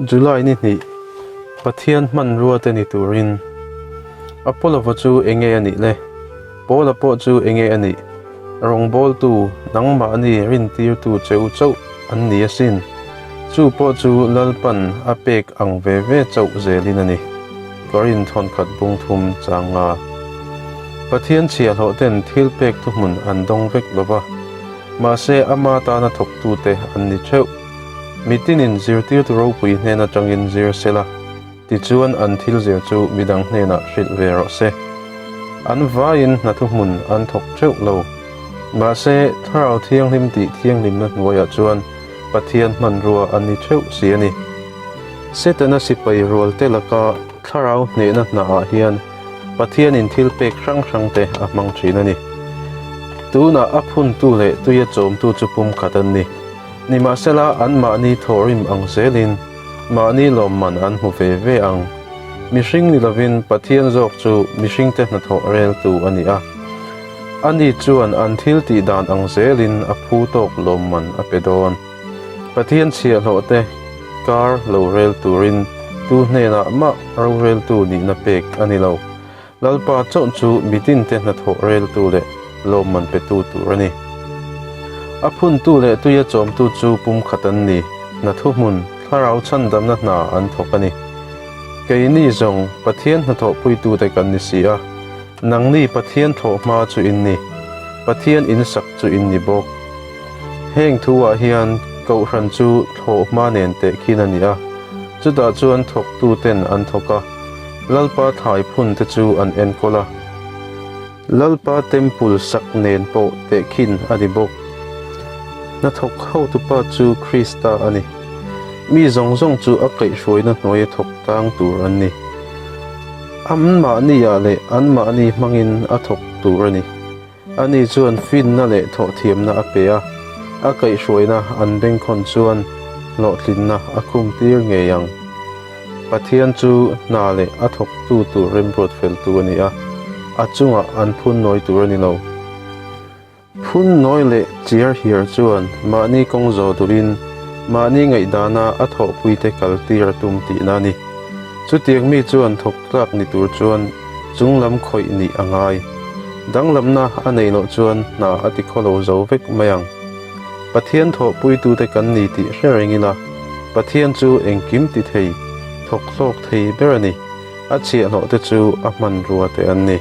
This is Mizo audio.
July ni hnih, Pathian hmanrua te ni turin Apollo-va chu enge a nih le? Paula pawh chu enge a nih? Rawngbawltu, nangmahni rintirtu cheu chauh an ni asin. Chu pawh chu Lalpan a pek ang ve ve chauh zelin a ni. Korin thawnkhat bung thum chang nga. Pathian chhiahhlawh ten thil pek thuhmun an dawng vek lo va, mahse ama tana thawktute an ni theuh. Mitinin zirtirtu ropui hnen atangin zir sela. Tichuan an thil zir chu midang hnenah hrilh ve rawh se. An vaiin hna thuhmun an thawk theuh lo. Mahse, Thlarau Thianghlim tih thianghlimna hnuaiah chuan Pathian hmanrua an ni theuh si a ni. Setana sipai rualte laka Thlarau hnehna hnaah hian Pathianin thil pek hrang hrangte a hmang thin a ni. Tunah a phuntu leh tuia chawmtu chu pumkhat an ni. Nimahsela, anmahni thawhrim ang zelin mahni lawmman an hmu ve ve ang. Mihring ni lovin Pathian zawk chu mihringte hnathawh reltu a ni a. Ani chuan an thil tih dan ang zelin a phu tawk lawmman a pe dawn. Pathian chhiahhlawhte kar lo rel turin tu hnenah mah roreltu nihna pek a ni lo. Lalpa chauh chu mitinte hnathawh reltu leh lawmman petu tur a ni. A phuntu leh tuia chawmtu chu pumkhat an ni, hna thuhmun, thlarau chhandamna hna an thawk a ni. Keini zawng Pathian hnathawhpuitute kan ni si a, nangni Pathian thlawh hma chu in ni, Pathian insak chu in ni bawk. Heng thuah hian Kohhran chu thlawh hma nen tehkhin a ni a, chutah chuan thawktuten an thawk a, Lalpa thlai phun te chu an enkawl a, Lalpa Temple sak nen pawh tehkhin a ni bawk. Hnathawk hotupa chu Krista a ni. Mi zawng zawng chu a kaihhruaina hnuaia thawk tlang tur an ni. Anmahniah leh anmahni hmangin a thawk tur a ni. Ani chuan finna leh thawhthiamna a pe a, a kaihhruaina an bengkhawn chuan hlawhtlinna a khumtir ngei ang. Pathian chu hna leh a thawktu tur remruat feltu a ni a, a chungah an phunnawi tur a ni lo. Phunnawi leh chiar hiar chuan mahni kawng zawh duhin mahni ngaihdana a thawhpuite kaltir a tum tihna a ni. Chutiang mi chuan thawk tlak ni tur chuan chunglam khawih nih a ngai. Danglamna a neih loh chuan hna a ti khawlo zo vek mai ang. Pathian thawhpuitute kan ni tih hre reng ila, Pathian chu engkim ti thei, thawk hlawk thei ber a ni. A chhiahhlawhte chu a hmanrua te an ni.